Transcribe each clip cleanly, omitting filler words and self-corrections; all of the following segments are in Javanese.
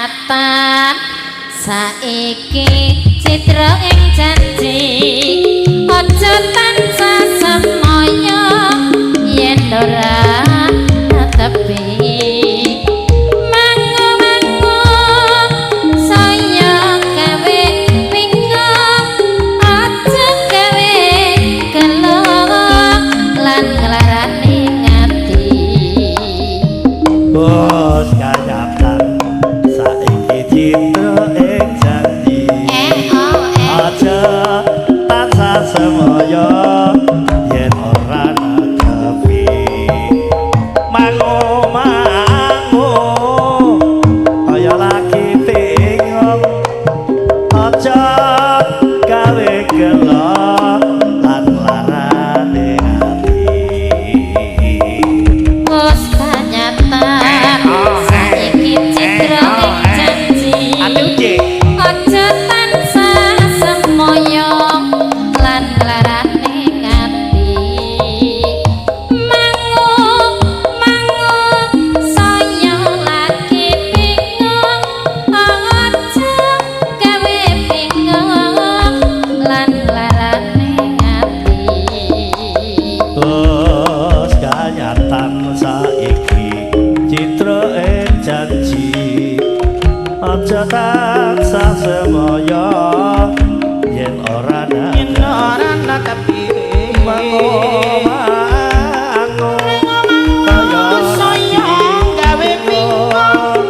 Kanyatan saiki citra ing janji, aja tansah semaya yen ora netepi. Mangu-mangu saya gawe bingung, aja gawe gelo lan nglarani ngati. Bos kanyatan saiki citra ing janji, Eh oh eh. Aja tansah semaya yen ora netepi. Mangu mangu kaya lagi bingung, aja gawe gelo lan larane ati. Wes kanyatan saiki citra ing janji, aja tansah semaya lan nglarani ngati. Mangu mangu saya lagi bingung, aja gawe bingung lan nglarani ngati. Wes kanyatan saiki citra ing janji, aja tansah semaya yen ora Yen ora netepi. Mangu mangu kaya saya gawe bingung,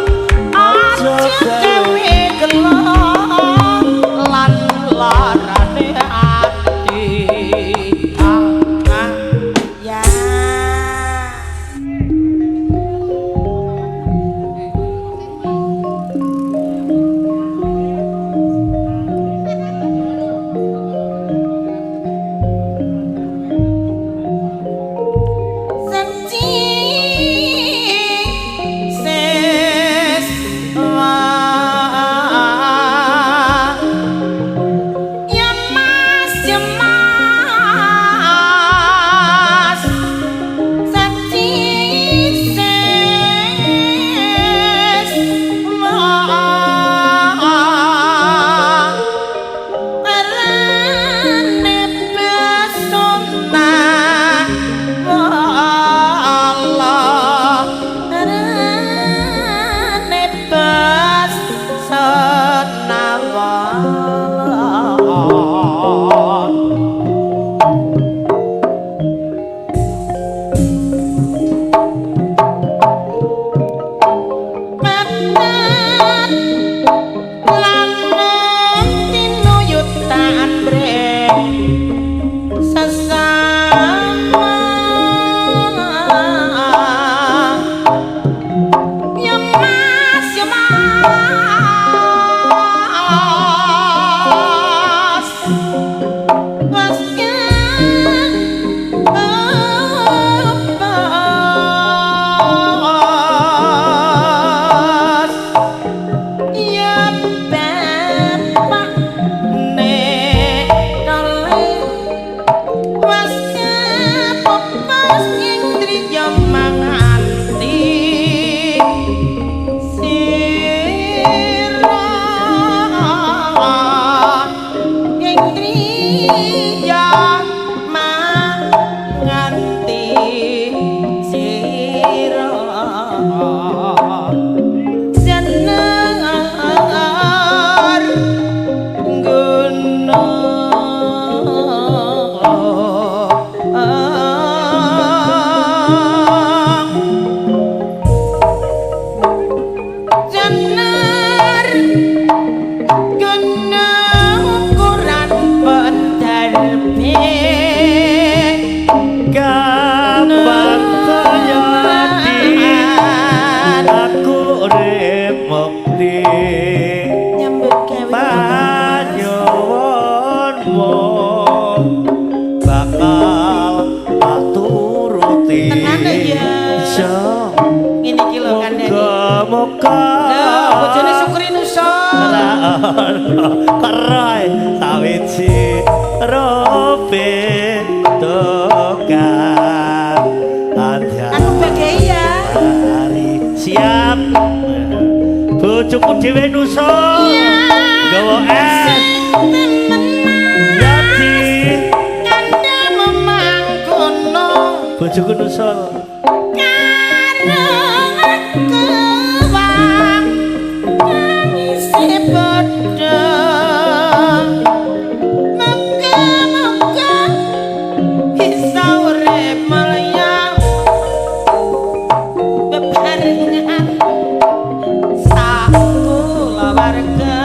aja gawe gelo lan larane ati. Ah ah ya. Senci ses wa ya mas, ya mas, senci ses wa arane pesona Allah, arane pesona Allah. Patat lamun tinuyut tandre sesama ya mas, ya mas, mas kan bebas ya bapak nek tole was kapepas indriya manganti sira, indriya manganti sira. Jenar gunung jenar gunung ukuran pendarbe. Kapan terjadi aku urip mukti nyambut gawe panyuwunmu bakal tak turuti. Tenan ya. Iso. Ngene iki lho kandhane. Muga-muga. Lho, bojone Sukri Nusa. Ora ono keroy sawiji rope tukang. Aku bagai ya. Hari siap. Bojoku. Bojoku dhewe nusul. Gawa es. Ya Ci. Kandhamu mangkono. Bojoku nusul. Karo aku wong kang isih padha. Muga-muga bisa urip mulya bebarengan sak kulawarga.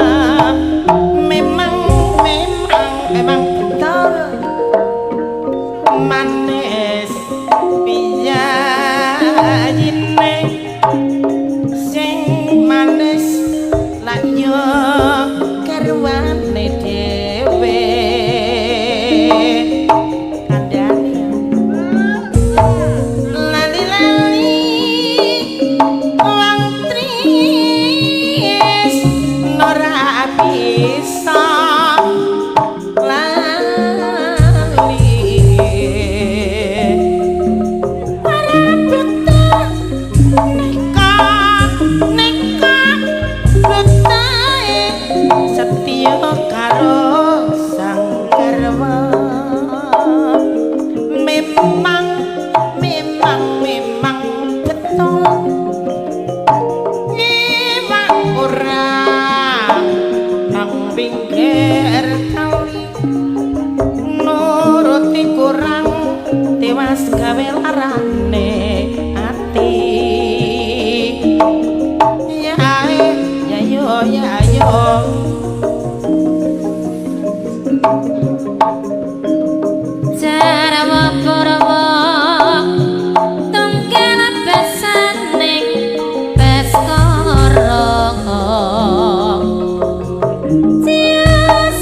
Memang memang memang betul manis piyayine sing manis lak yo garwane dhewe kandhane lali-lali wong tris ora bisa lali. Ora betul neka neka betae setia karo sang garwa. Memang memang memang betul iwak ora nang pinggir kali nuruti kurang tewas gawe larane ati. Ya ya yo ya yo. Jarawa purwa tunggal besaning Baskara. Cius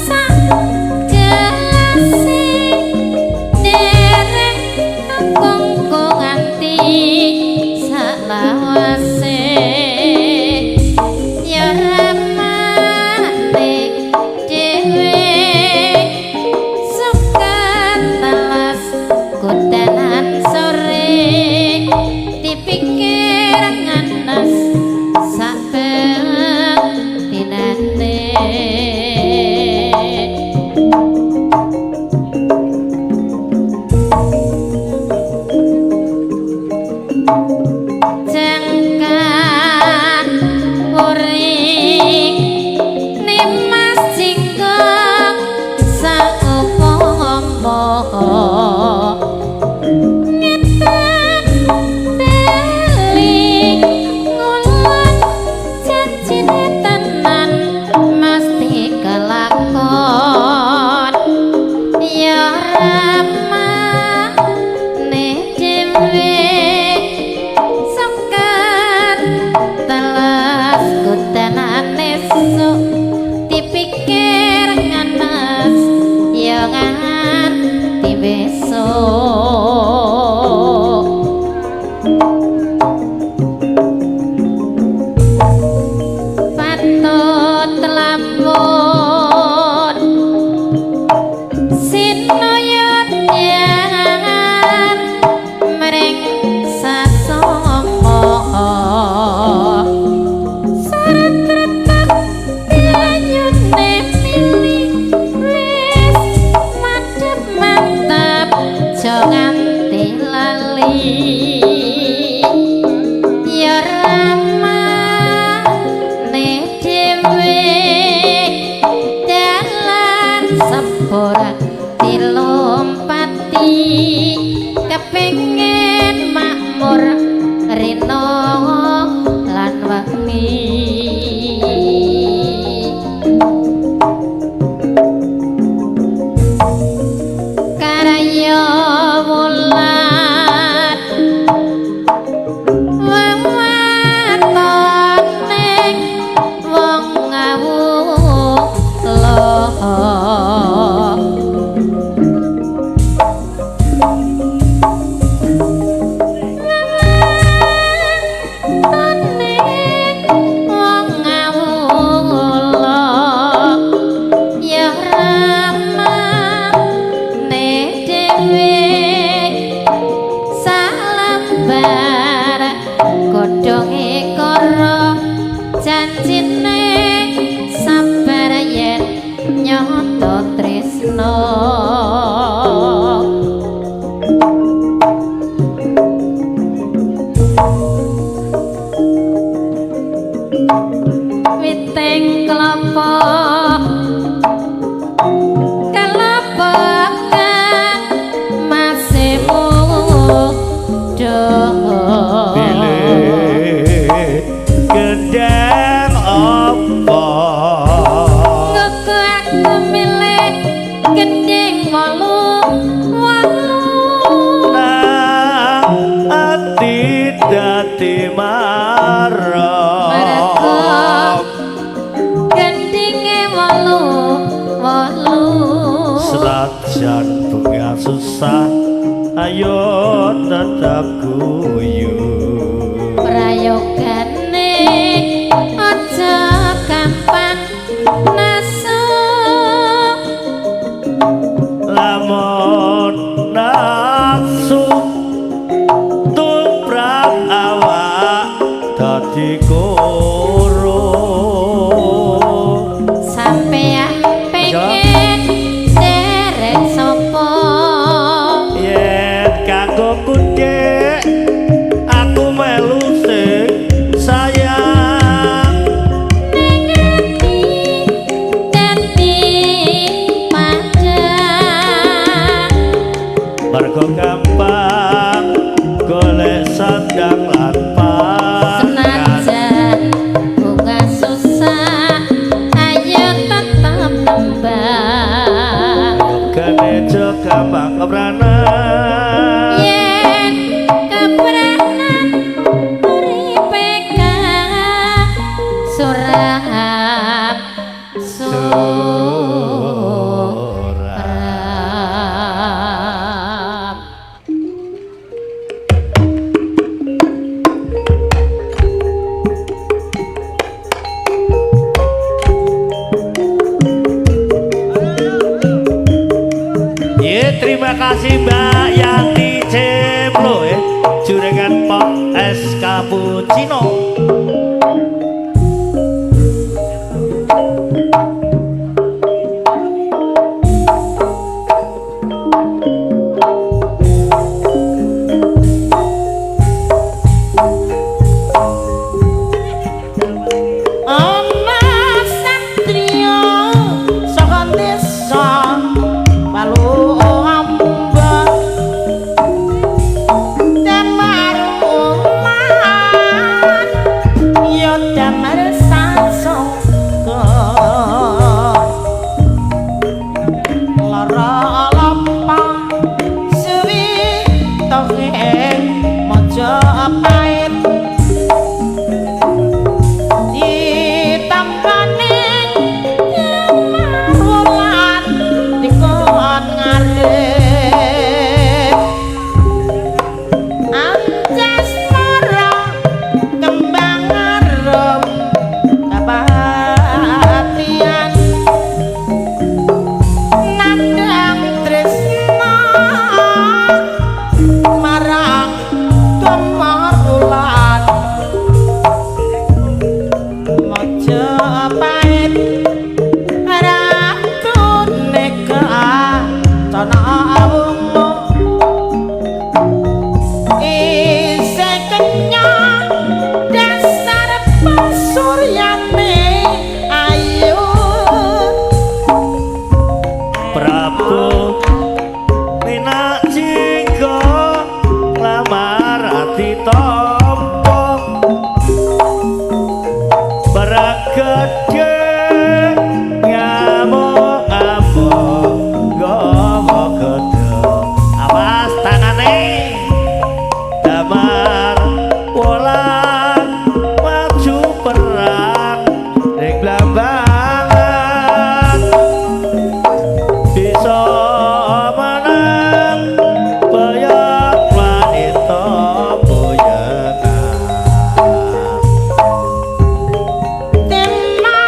apa kelepekan masih muda. Pilih gendeng apa Ngoko aku milih gendeng wolu wolu. Nang ati dadi marah. Mergo gendinge wolu wolu. Senajan bunga susah, ayo tetap guyu. Prayogane aja gampang nasu. Lamun nasu tumrap awak dadi koro. Sampeyan pengen derek sapa? Yen kanggo kudek aku melu sing sayang. Ning ati dadi padhang. Mergo gampang golek sandang lan pangan. Senajan bunga susah, ayo tetep nembang. Gane aja gampang kepranan. Yen kepranan uripe surap surap. Ye, terima kasih Mbak Yanti Cemlo ya. Juragan Pop Es Cappuccino. Ana satriya saka desa Palu Amba Damar ulan ya damar sasongko lara lapa suwi tohe Majapahit ditampane wulan dikon ngarit Anjasmara kembang arum kapatian nandang tresna marang Damar Wulan Majapahit ratune kacana wungu isih kenyang dasar pasuryane ayu. Prabu Minakjingga lamar ati tampa Pragede ngamuk-ngamuk gawa gedhe. Awas tangane. Damar Wulan maju perang ning Blambangan. Bisa menang boyong wanita boyengan. Tema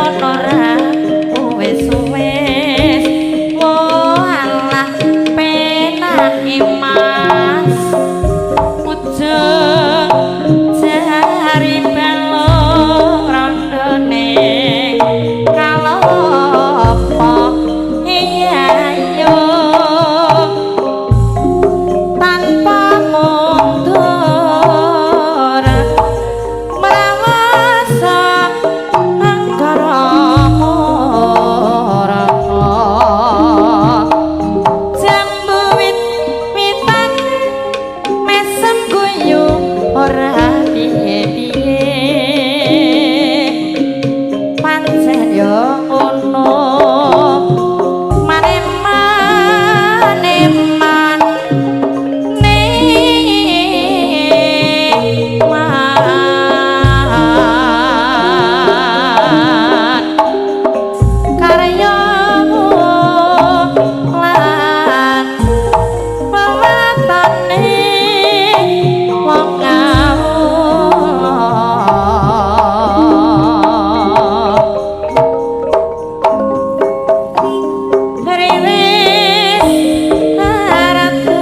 ora wis-wis walah penake Mas ujung jari balung rondone kalopo iya yo tanpa mundur merawasa angkara muraka jambu wit witan mesem guyu ora piye-piye pancen yo ngono maneman neman karyamu lan pawatane wong kawula. Riwis arata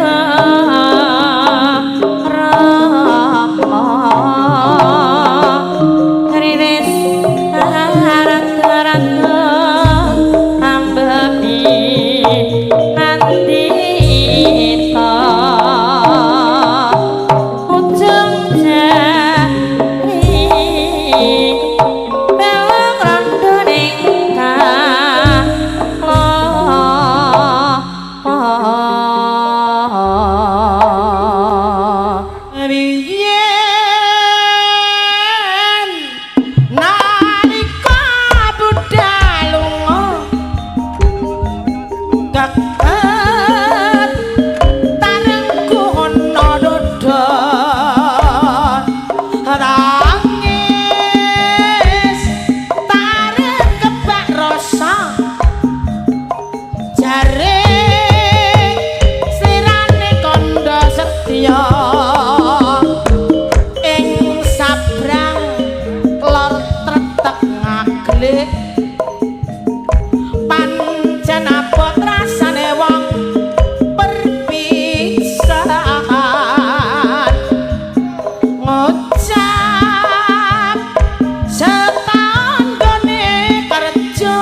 rama riwis arata rata ambebi nandita ujung jari balung rondo ning kalopo. Biyen nalika budal lunga keket tarengku ana dodo tangis tareng kebak rasa jare slirane kandha setya ing sabrang lor tretek ngaglik pancen abot rasane wong perpisahan ngucap setaun gone kerja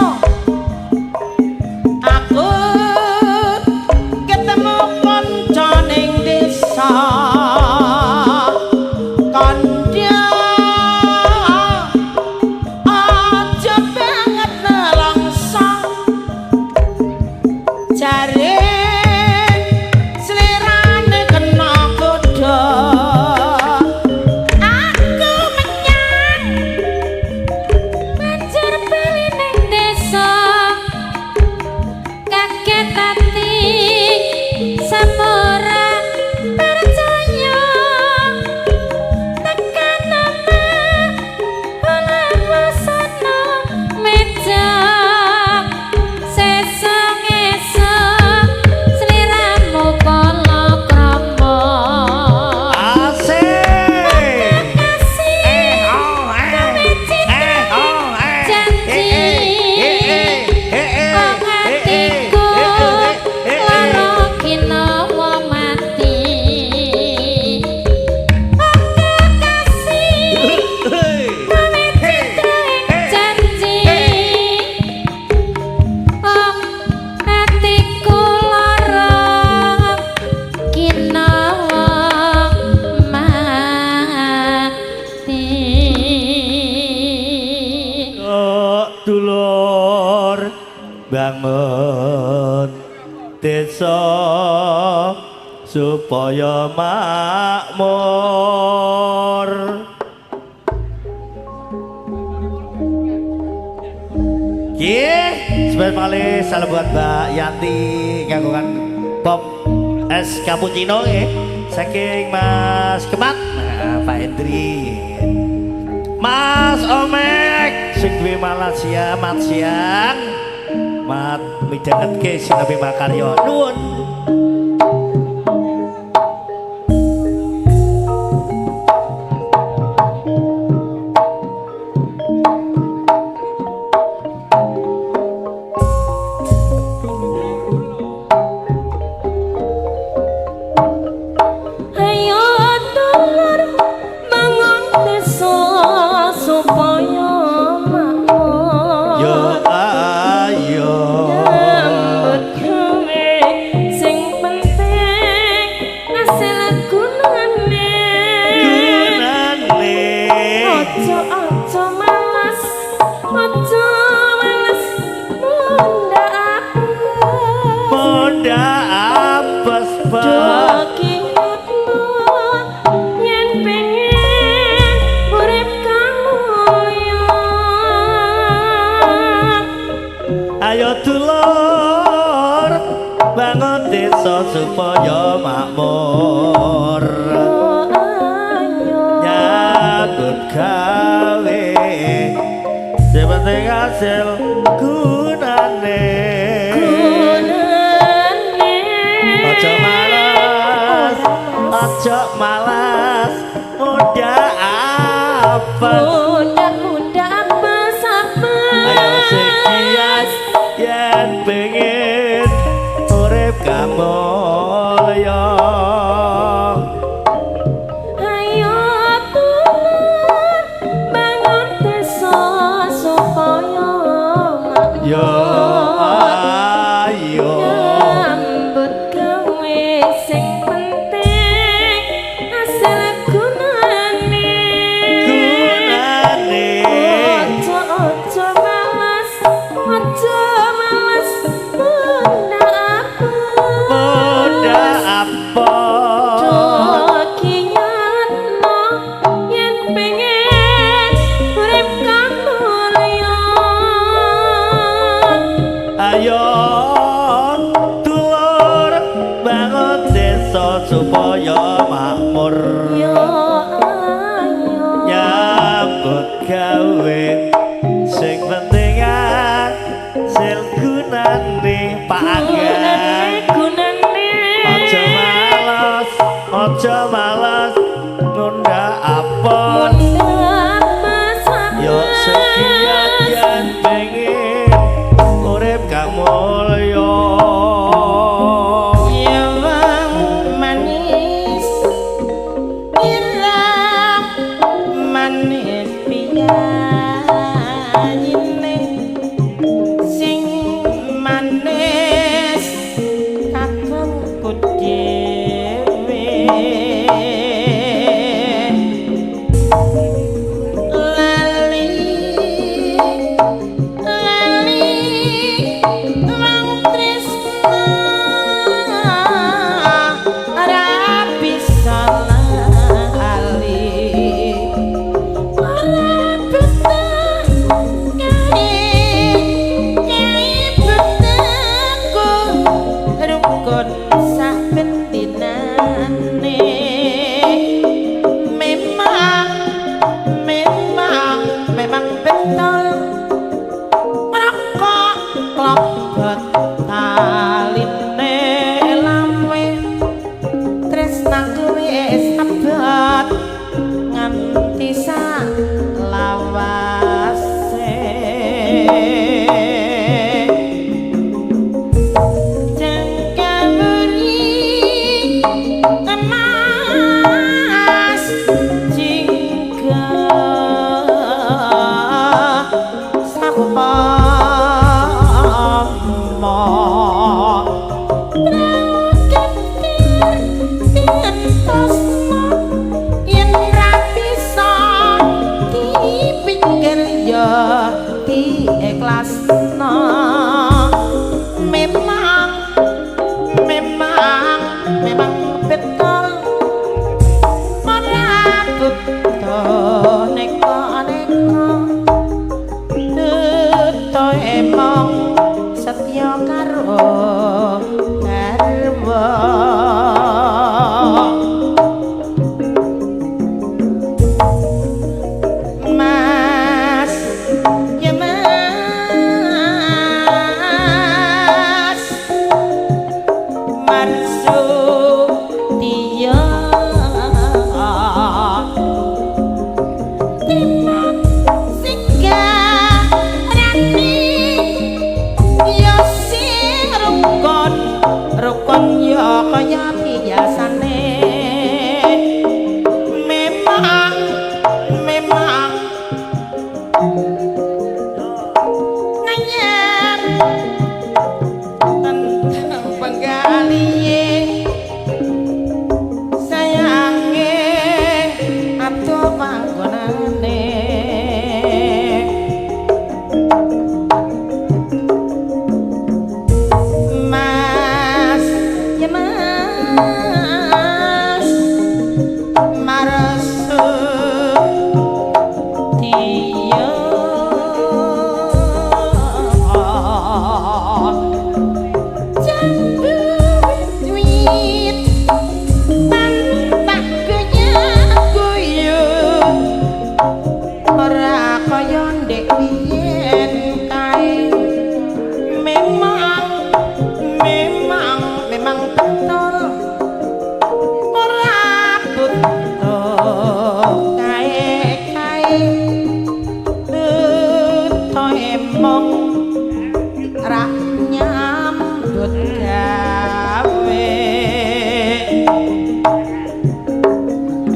aku ketemu kanca ning desa kandha aja banget nelongso jare slirane kena godha aku menyang Banjur bali ning desa kaget ati samora percaya tekan omah bola wasana meja sesuk esuk sliramu kala krama Asik. kasih Eh oh eh. kowe citra Eh oh eh. janji Eh eh eh eh. kok atiku lara kinawa mati kasih kowe citra janji kok atiku lara kinawa mati. Oh, dulur bangun desa supaya makmur. Nggih, spesial malih salam buat Mbak Yanti kagungan pop es cappuccino nggih saking Mas Kemat, nah, Pak Hendri. Mas Omek sing duwe Malaysia mat siang. Mat midhangetke sinabi makarya. Nuwun. Ojo ojo malas, ojo malas munda apes. Munda apes Do kingetno yen pengen urip kang mulya. Ayo dulur bangun desa supaya makmur. Oh, ayo Nyambut gawe sing penting hasil gunane. Gunane. Aja malas, aja malas, muda apes. Muda muda apes apes. Ayo sekian yen pengen urip kang mulya. Ayo tulur bangun desa supaya makmur. Yo ayo Nyambut gawe sing penting hasil gunane. Gunane. Ojo ojo malas, ojo malas munda apes. Muda apes. Do kiyatno yen pengen urip kang mulya. Ayo dulur bangun desa supaya makmur. Yo ayo Nyambut gawe sing penting hasil gunane. Pak Angga. Gunane gunane. Aja malas, aja malas nunda apes. Munda apes apes. Yo sekian yen pengen urip kang mulya. Ya wong manis irang manis piyayine sing manis kakungku dhewe lali lali wong tresna ora bisa lali ora betah kae kae betahku rukun sak bentinane memang memang memang betul rokok klobot taline lawe tresnaku wis abot nganti sak lawase jengkawuri emas jingga sakupama yen ra bisa dipikir ya diikhlasno memang memang memang betul ora butuh neka-neka butuh emong setya karo garwa. Mas ya mas Beto emong rak nyambut gawe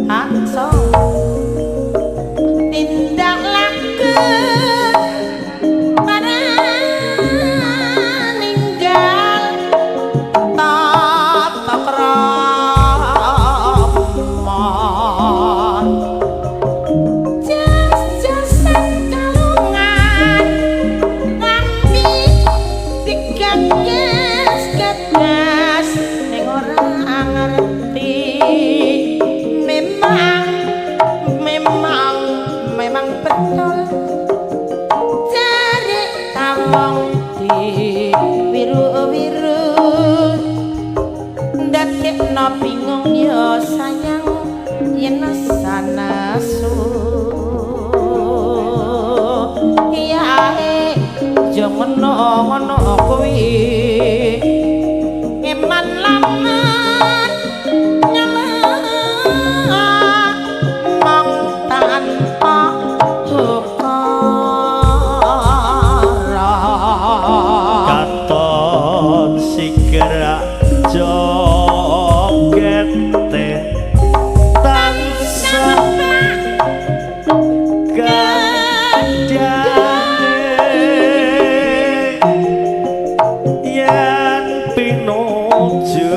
aksa tindak laku para ninggal tata krama jas-jasan kalungan lambi digagas-gagas ning ora ngerti memang memang memang betul jare tawong di wiru-wiru ndadekno bingung ya sayang yen sanasu iyae aja ngono-ngono kuwi eman lamun nyala mong tanpa ukara Katon sigerak jogete tansah gadane yen pinuju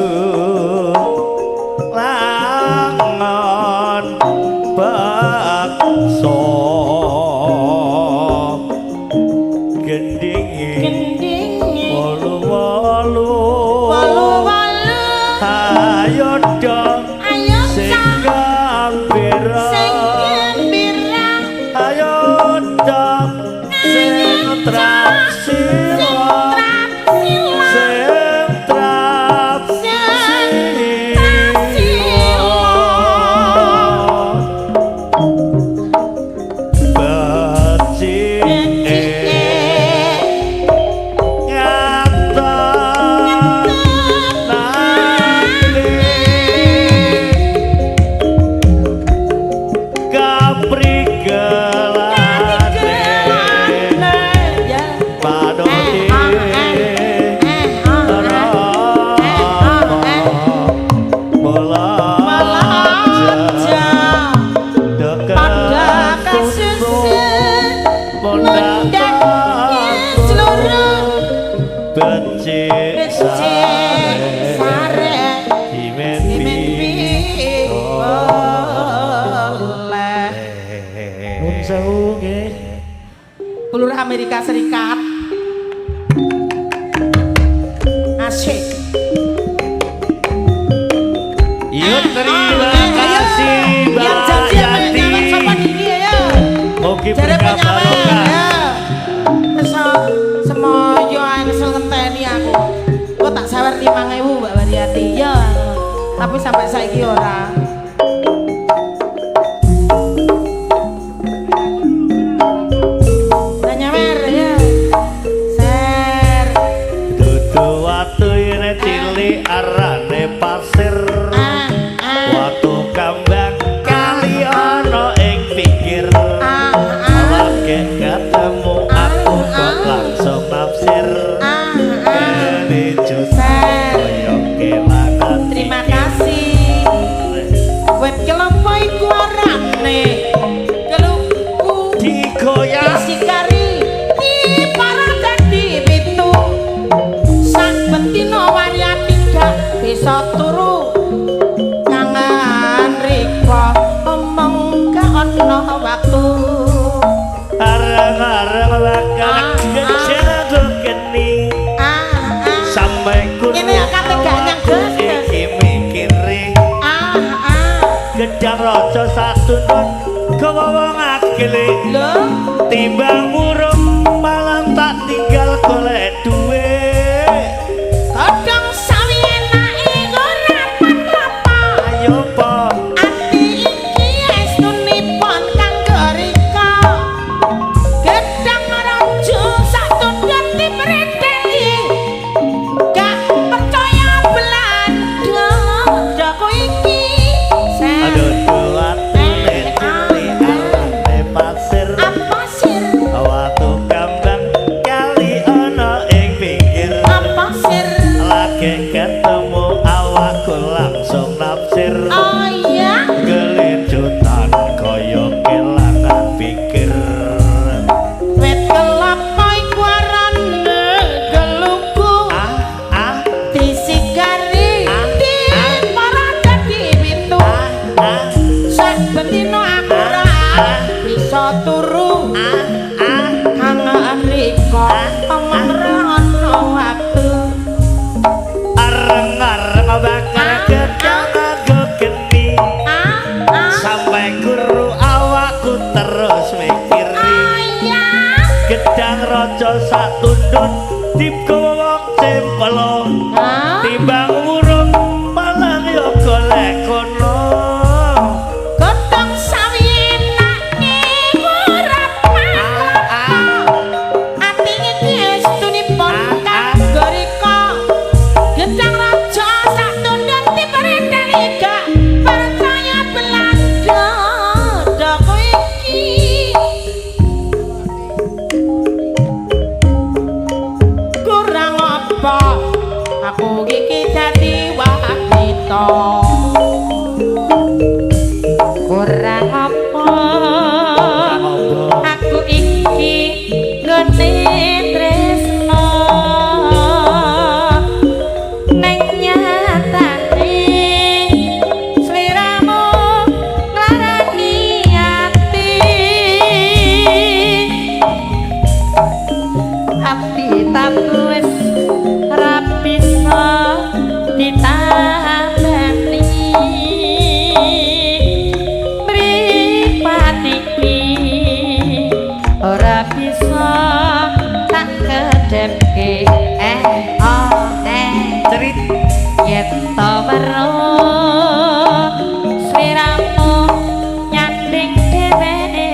langon bakso gendinge gendinge wolu-wolu wolu-wolu ayo dong ayo sing cah gembira sing gembira ayo dong sing trap sing sila trap sila sing trap sing trap sila sila becike becike ngaton nate kaprigelane ya padote rama melaja pada deket kasus mundak mundak seluruh becik becik sare sare himen himen oleh Nun sewu nggih. Pelur Amerika Serikat asik. Yuk terima kasih Yang Mbak janji Yanti. penyawer sapa dini ya Mugi jare berkah penyawer barokah. ya wis semoyo ae kesel ngenteni aku kok tak sawer 5000 Mbak Waryati ya tapi sampai saiki ora. Lah nyawer ya ser Dudu watu yen cilik arane pasir. ah ah Watu kambang kali ana ing pinggir. ah ah Lagi ketemu aku kok langsung nafsir. ah ah Kene juta Ser. koyo kelangan Terima pikir. kasih. Wit kelopo iku arane keluku Digoyah disikari dipara dadi pitu. Saben dina Waryati gak bisa turu. Kangen rika omong gak ono waktu. Arang-arang bakal Ah, jago geni Ah ah sampai kuno Ngene ya kate gak nyang, Gus, Gus. iki mikire ah ah. gedang raja satuntun gawa wong akile Lho, timbang murung malam tak tinggal golek duwe kodhong sawi enake ora apa-apa. Ayo po Ati iki estunipun kanggo rika. Gedang raja satundhut dipreteli. Gak percaya Belanda daku iki. Aduh atune cilik arane pasir. Ah ah. Kang rika omong ra ana waktu. Areng-areng bakar gedang nganggo geni. Ah ah. Sampai guru awakku terus mikiri. Ayah. Gedang raja sak tundun digawa wong cempelo. Ah. Timbang urung malang yo golek kono. Godhong sawi enake ora Ah. Ati iki estunipun Ah, ah. kanggo rika. Gedang raja sak tundun diperinteni gak percaya belas dadaku iki. Kurang apa aku iki dadi wanita. Kurang apa Kurang apa? aku iki nggone tresno neng nyatane sliramu nglarani ati ati tabu wis ra bisa ditambani mripat iki ora bisa tak kedhepke eh oh eh Cerit. Yen to weruh sliramu nyanding dheweke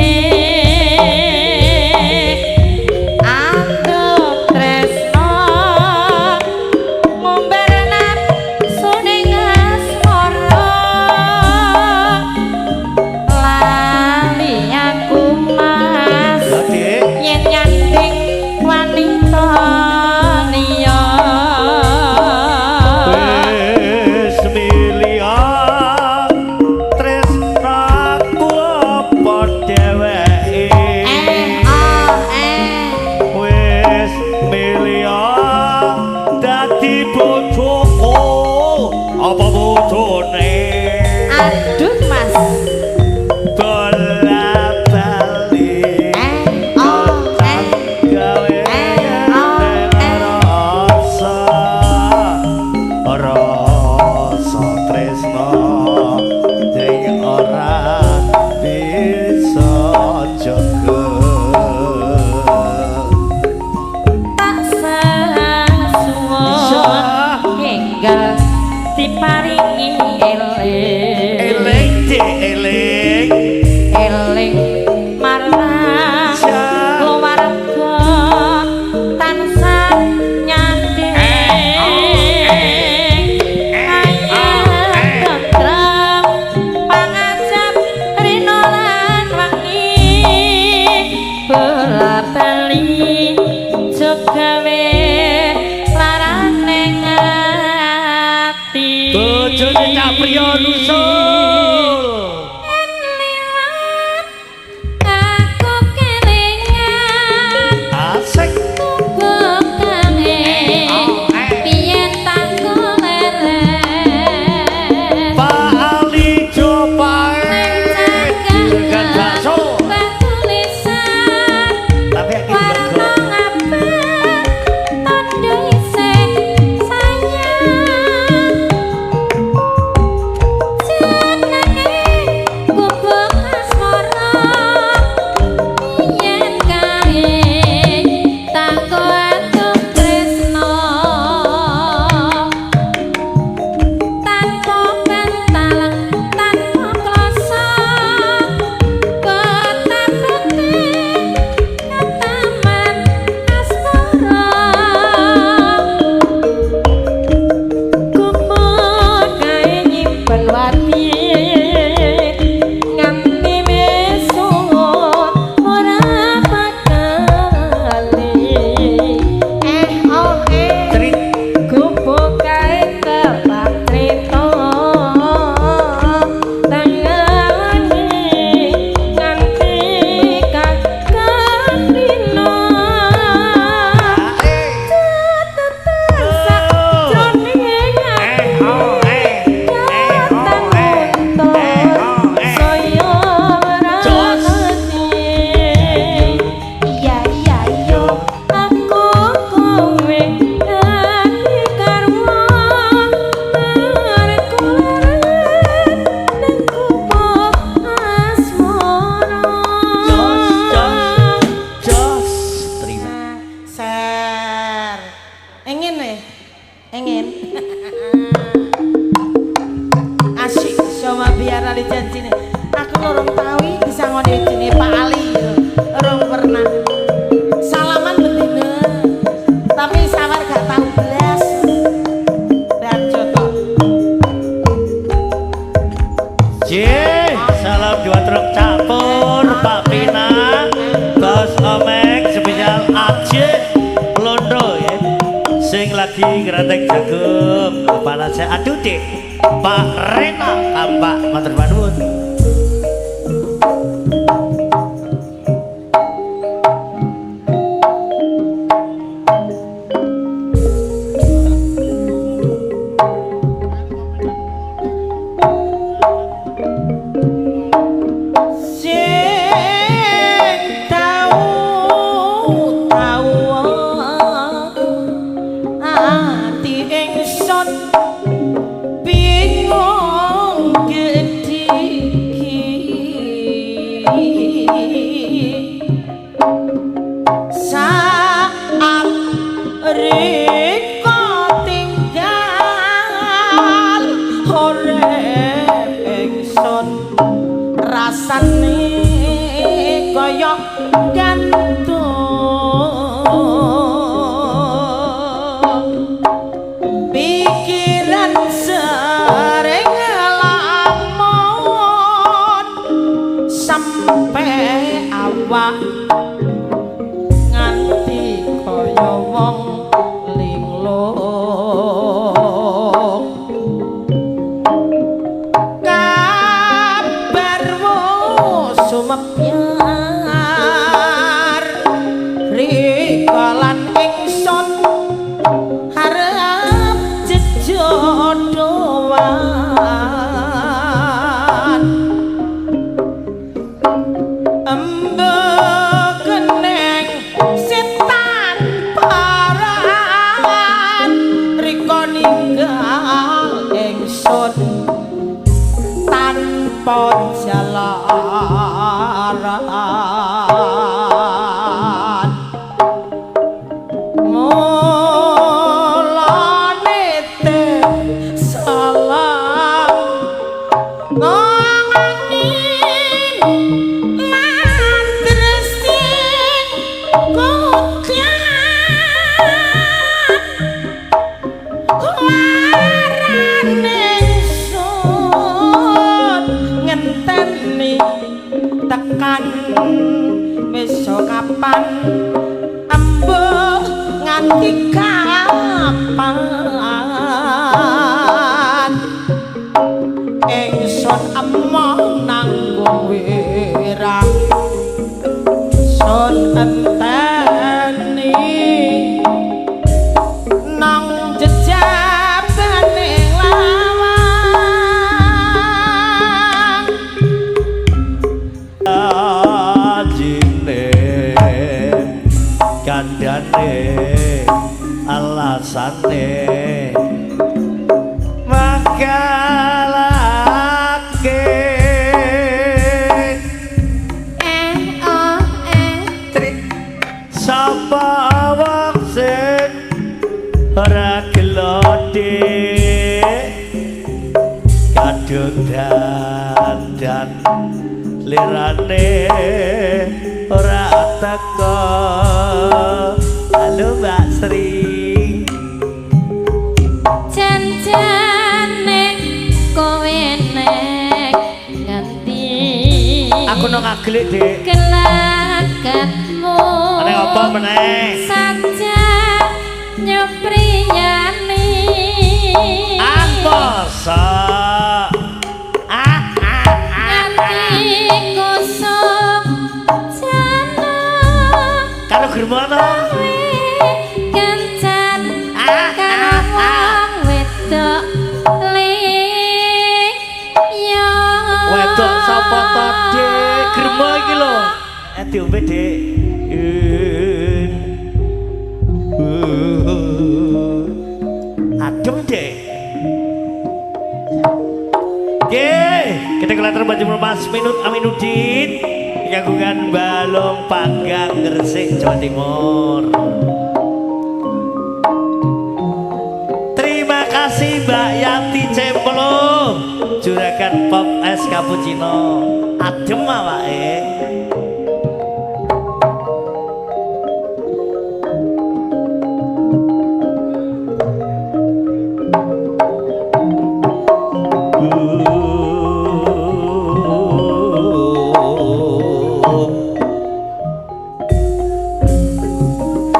anduk tresno ngumbar nafsu ning asmara lali aku mas Lho, Dik. yen nyanding wanita. lagi Kretek Jagung. Kepala saya aduh dek Pak Rena Kampak matur nuwun.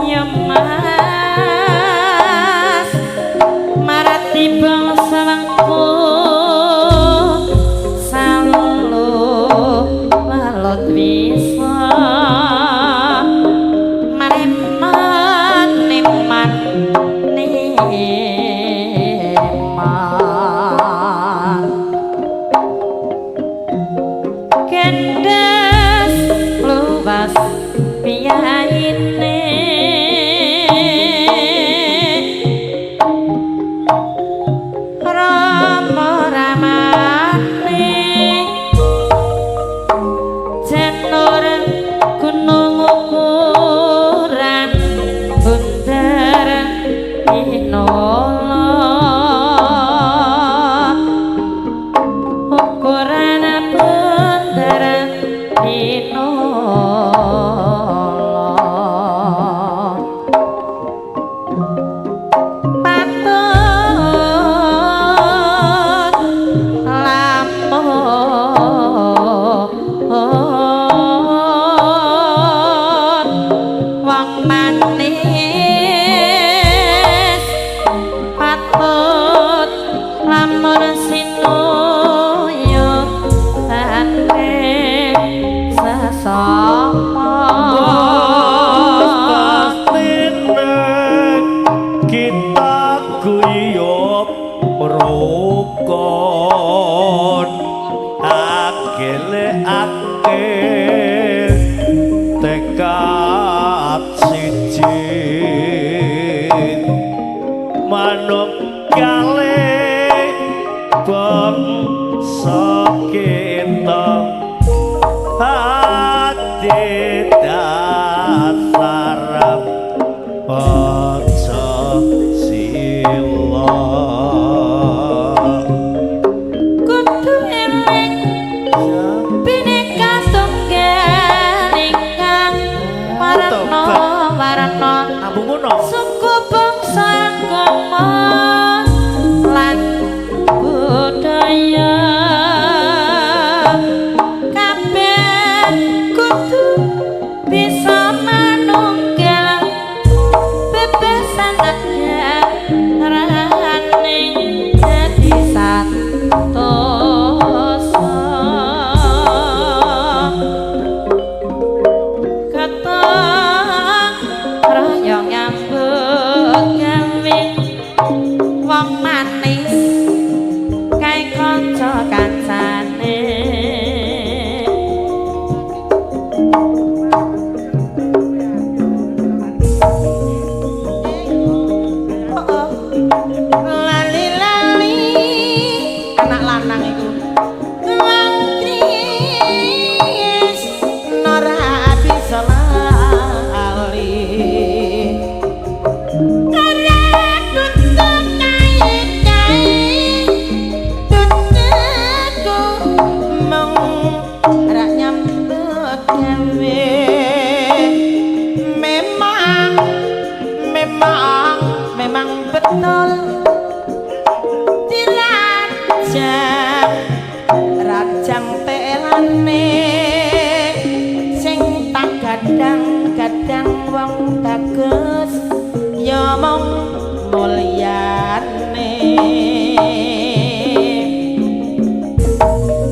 Ya Mas Tekad siji manunggale bangsa kita ati dasar Pancasila. Kudu eling bineka tunggal ingkang warna warna Ambu ngono. Suku bangsa agama lan budaya kabeh kudu bisa manunggal bebasan negaraning dadi santosa. Ketang royong nyambut gawe wong manis kae kanca kancane. Lali-lali anak lanang iku. Wong Kris ora bisa lali. Ora tutup kae-kae tutupku mung rak nyambut gawe. Memang memang memang betul dirajang rajang telane sing tak gadang-gadang wong bagus ya mung mulyane.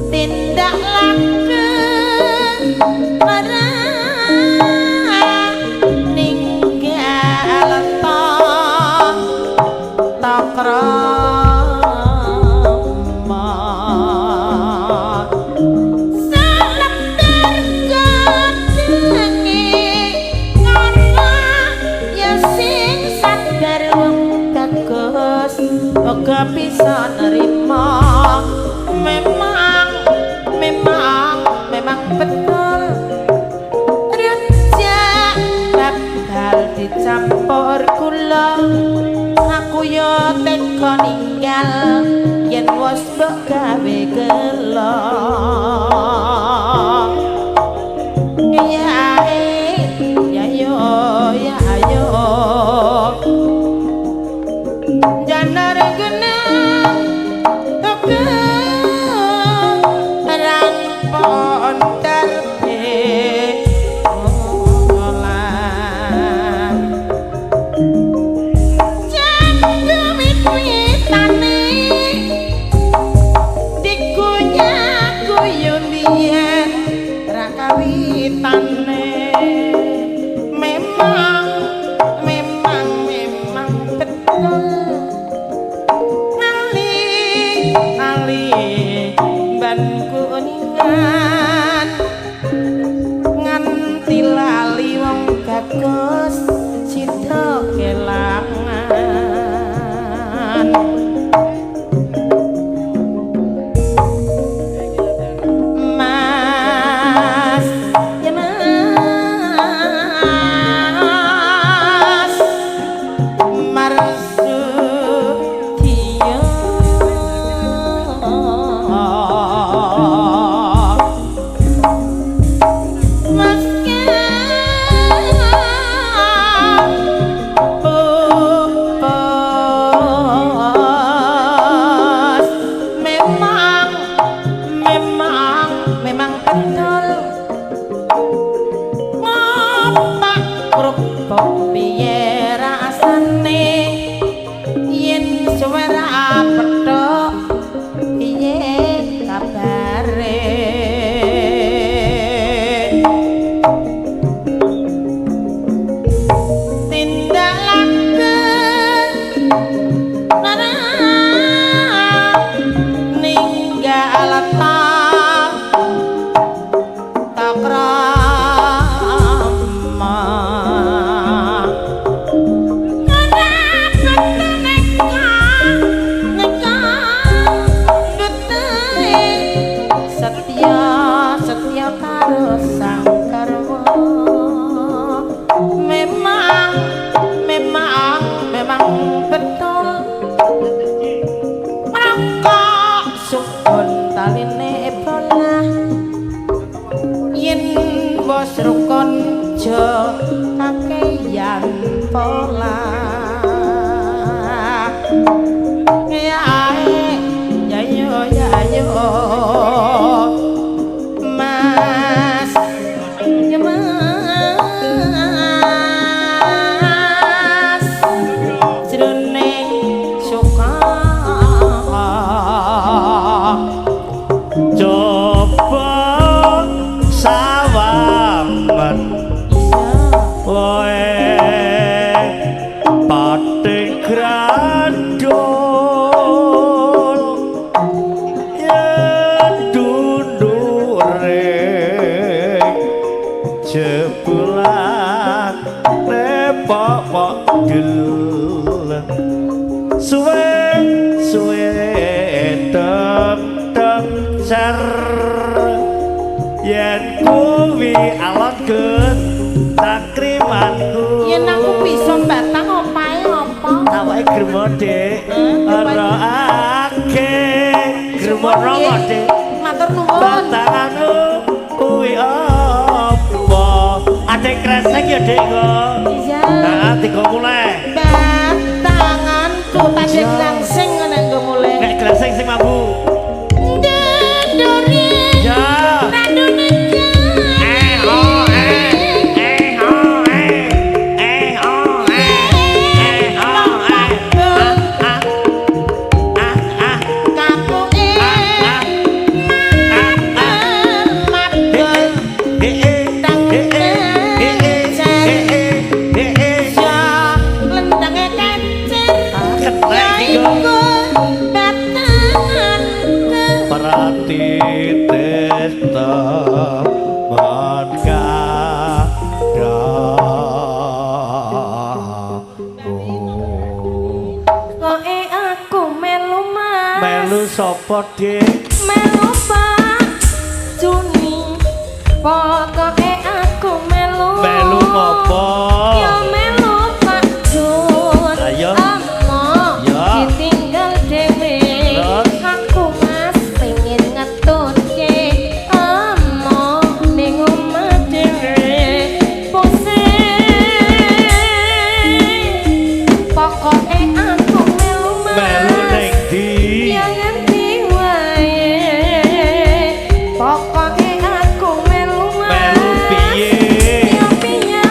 Tindak laku ora ninggal ta krama. Salembar gedenge ngono ya sing sabar wong bagus uga bisa nerima. Memang memang memang betul rujak bakal dicampur gula. Aku yo tega ninggal yen wis mbok gawe gelo. Ya ya yo ya yo janar genang ran pondar olah. Wit-witane dikuyak-kuyu biyen ra kawitane. Memang memang memang betul nali nali ban kuningan nganti lali wong bagus sida kelangan. Mas ya Mas Marsudiyo Mas Pupus memang memang memang betul ngopak kerupuk piye rasane yen suwe ra petuk piye kabare. Tindak laku ninggal ta krama. Kakeyan pola. Ya ae, ya yo ya yo. Mas, Ya Mas, jroning suka. Coba sawangan Iya. wae pating grandul yen dundure jebulan nepok dul suwe suwe teng teng cer yen kuwi alon gus takrimanku. Yen aku bisa batang opahe apa? Awake gremo Dik, ora akeh gremo romo Dik. Matur nuwun. Batanganmu kuwi apa? Adek kresek ya Dik kok. Iya. Heeh, digo mulai. Batanganku tadi langsing ngene nggo mulai. Nek kresek sing mambu. Ndandure Ya. randune. Eh oh eh eh oh eh eh oh eh eh oh eh ah ah ah ah Kapuke ah ah ah mabel eh eh eh eh eh eh eh ya lendange kancir. Kena Ya iki kok. iku batanganku. Pratites teman kadamu. Koe aku melu Mas. Melu sapa Dik? Melu Pak Juni. Pokoke aku melu. Melu ngopo? Ya melu Pak Jun. Ayo. Amo Ya. ditinggal dhewe. Terus? Aku Mas pengen ngetutke amo ning omah dhewe. Pusing. Pokoke aku melu Mas. Melu ning ndi? Ya ngendi wae. Pokoke aku melu Mas. Melu piye? Ya piye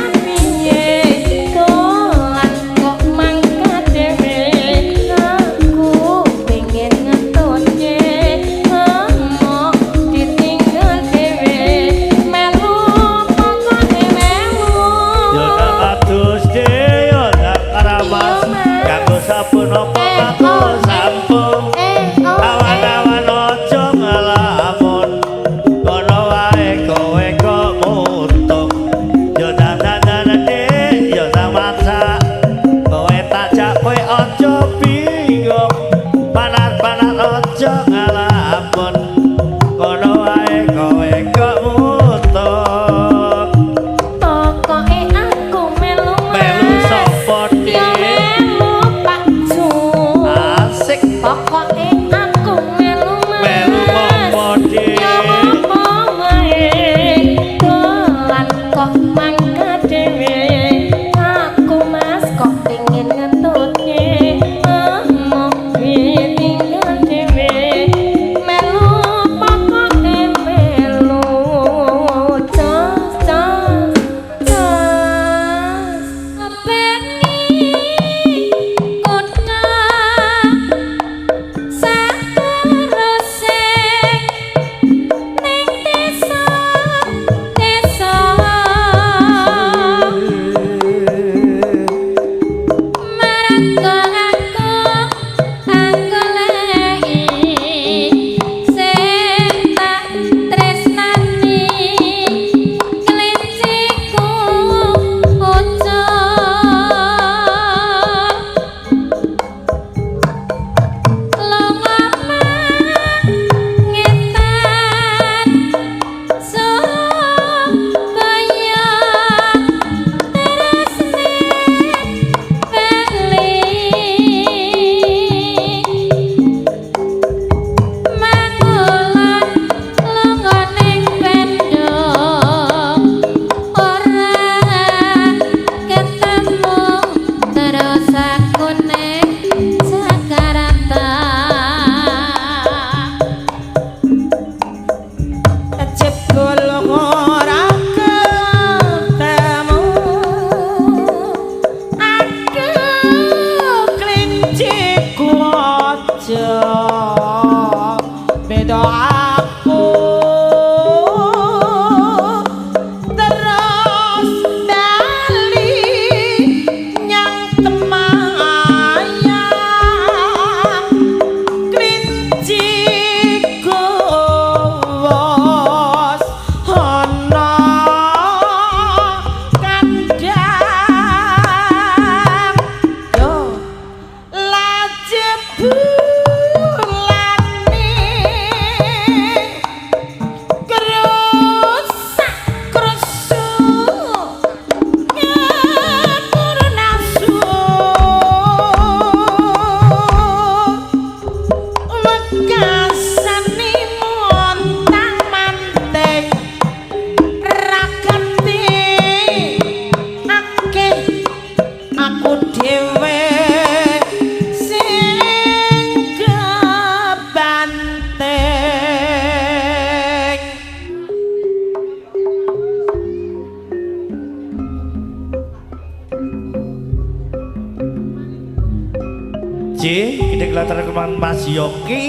J, kita kelihatan kemana Mas Yongki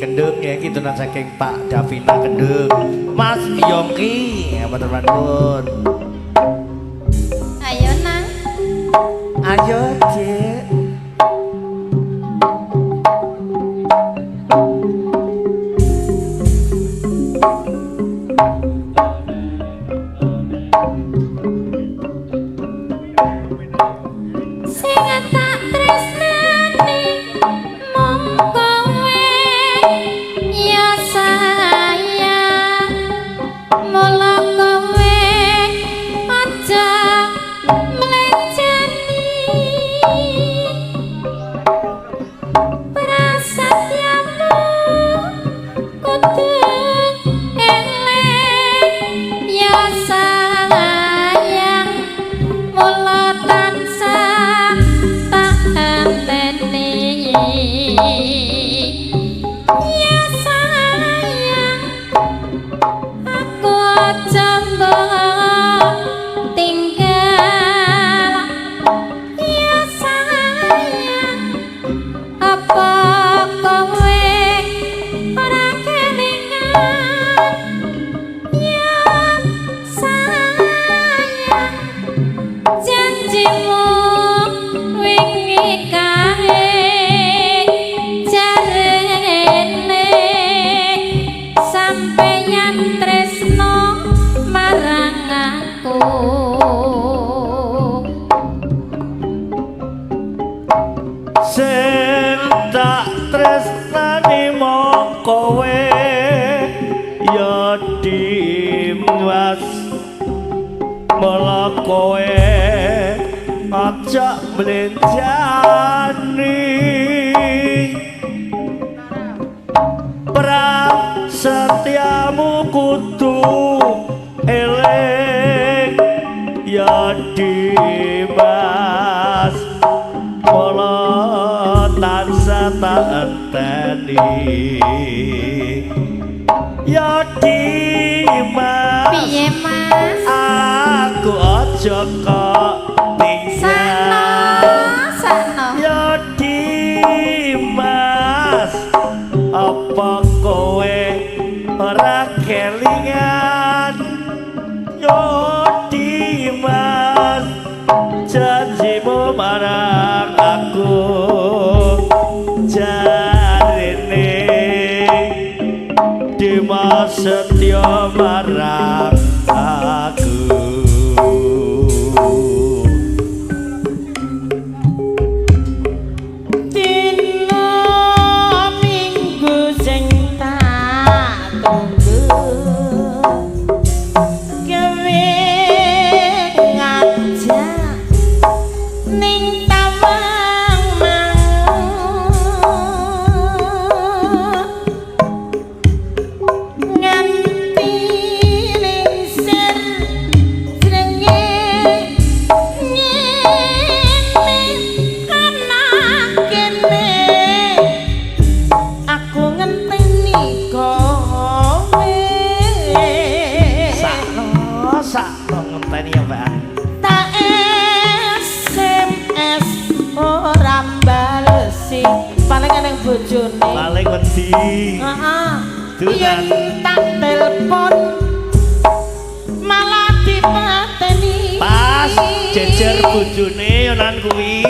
Kendeng ya, kitunan saking Pak Davina Kendeng. Mas Yongki, ya matur nuwun. Ayo nang. Ayo, Cik. Sing tak tresnani mung kowe ya sayang, mula kowe aja mlenjani prasetyamu kudu eling ya sayang, mula tansah tak enteni ya sayang, aku aja mbok tinggal ya sayang, apa kowe ora kelingan ya sayang, janjimu wingi kae jarene sampeyan tresno marang aku. Sing tak tresnani mung kowe ya Dimas, mula kowe aja mlenjani prasetyamu kudu eling ya Dimas, mula tansah tak enteni ya Dimas. Piye Mas? Aku aja kok tinggal Sakno, sakno. ya Dimas, apa kowe ora kelingan ya Dimas, janjimu marang aku jarene Dimas setya marang aku. Dina minggu sing tak tunggu gawe ngajak ning tawang mau nganti lingsir srengenge ngene kana kene aku ngenteni kowe. Sakno, sakno ngenteni ya Mbak. Tak SMS ora balesi, paling eneng bojone. Paling wedi. Heeh. Dunan. Yen tak telepon malah dipateni. Pas jejer bojone yonan kuwi.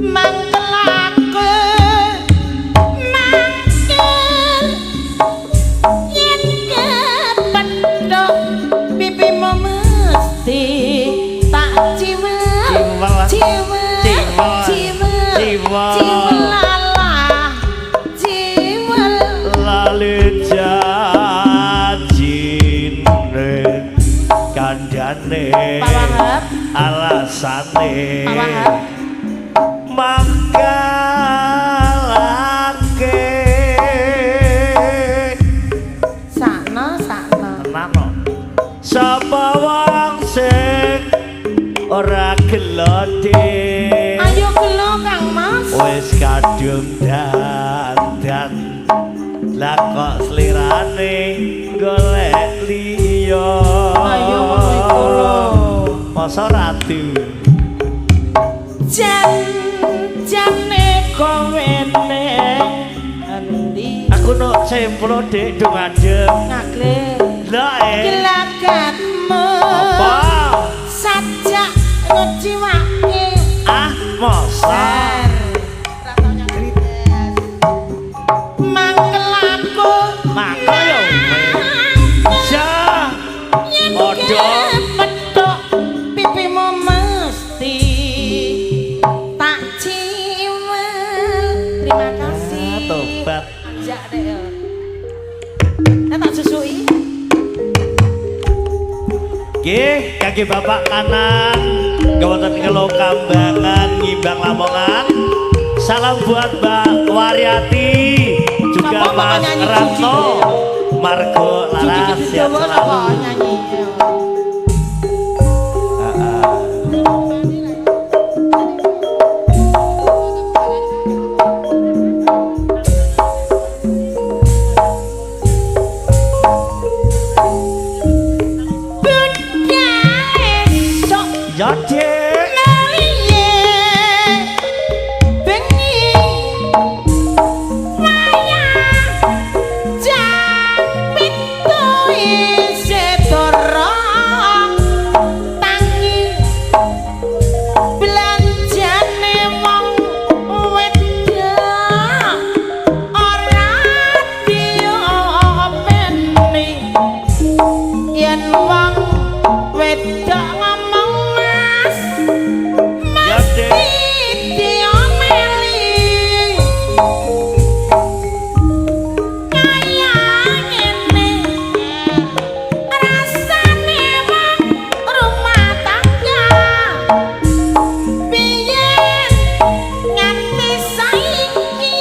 Mangkelake mangkel yen kepethuk pipimu mesti tak ciwel Ciwel. ciwel Ciwel. ciwel Ciwel. ciwel lalah ciwel. Lali janjine kandhane Pak Wahab. Alasane Pak Wahab. Mangkalake Sakno sakno. Tenano sapa wong sing ora gelode Ayo gelo Kang Mas. Wis kadung dandan lah kok slirane golek liya. Ayo ngono iku lho. Masa ratu. sempro Dik do ngadeg. Ngagle. Lah Gelagatmu. Apa? Sajak ngeciwake. Ah, masa. Mangkel aku. Mangkel yo. Ja. Padha petuk pipimu mesti tak ciwel. Terima kasih. Tobat. Jak dek yo. Nek tak susuki. Nggih, kangge bapak kanan wonten Ngelo Kambangan Ngimbang Lamongan. Salam buat Mbak Waryati, juga Sapa Mas nyanyi Ratno, Margo Laras, Judi sehat Dawa selalu. sapa nyanyi. Bunda esok Ya, Dik. meliye bengi wayah jam 7 isih dorong tangi belanjane wong wedok ora diopeni yen wong wedok ngomong mas Ya, Dik. diomeli kaya ngene rasane wong rumah tangga biyen nganti saiki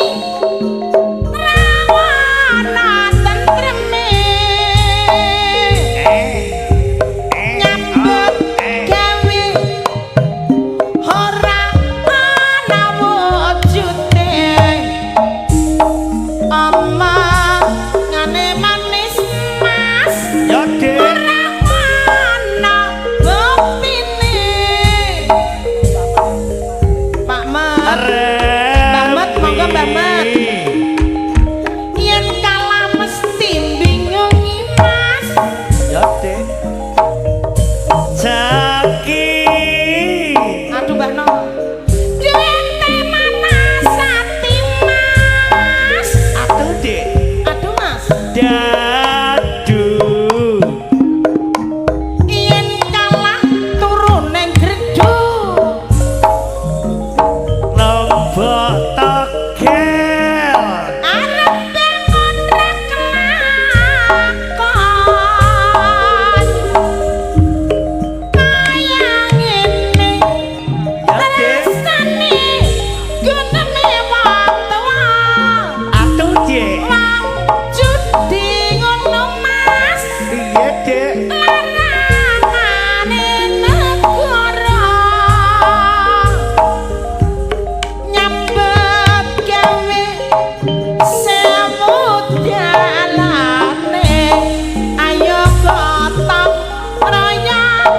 rawana tentreme nyambut gawe ora ana wujute omongane manis mas Ya, Dik. ora ana buktine. Pak Mat, Mbah Mat, monggo Mbah Mat. Yen kalah mesti bingungi mas. Ya, Dik. Jaki. Aduh Mbah No. Duwite manasati mas. Aduh, Dik. Aduh mas. Dadu. Yen kalah turu neng gerdu. Lombok togel. Arep bangun ra kelakon. Kaya ngene Ya, Dik. rasane gunane wong tuwa. Aduh, Dik. Wong judi ngono mas. Iya, Dik. Larangane negara nyambut gawe sewu dalane ayo gotong royong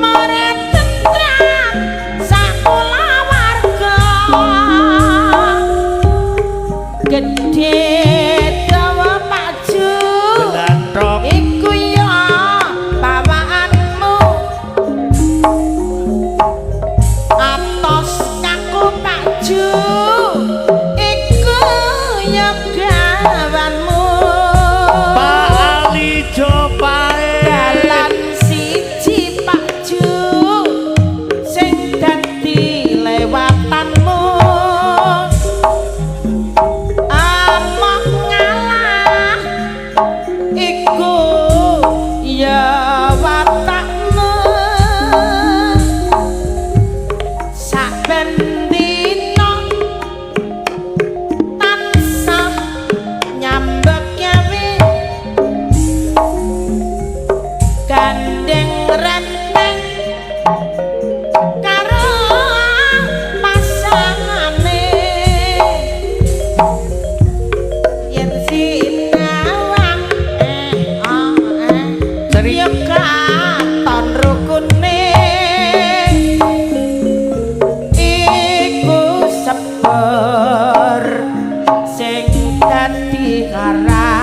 more tentram sakulawarga gedhe dawa Pak Ju. Gelantrok. Iku ya bawaanmu atos kaku Pak Ju. Iku ya gawanmu. Pak Ali Jopae. Dalan siji Pak Ju sing dadi lewatanmu. Amok ngalah iku ya watakmu. Saben dina tansah nyambet gawe gandeng renteng karo pasangane yen sinawang oh Ceri. ya katon rukune iku seper sing dadi haram.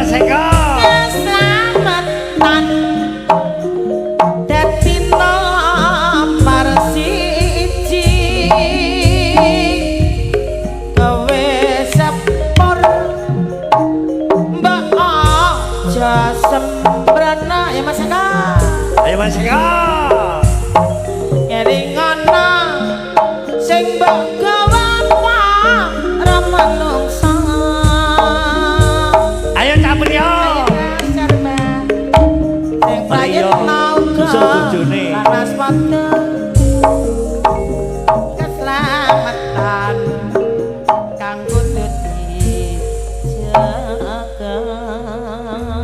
Mas Eko. Keslametan dadi nomor siji, kowe sepur mbok aja sembrana ya, Mas Eko. Ayo, Mas Eko. Ngeringana sing mbok gawa para manungsa. Ayo, Cak Priyo. Sing prayitna uga Susul bojone. Laras padha.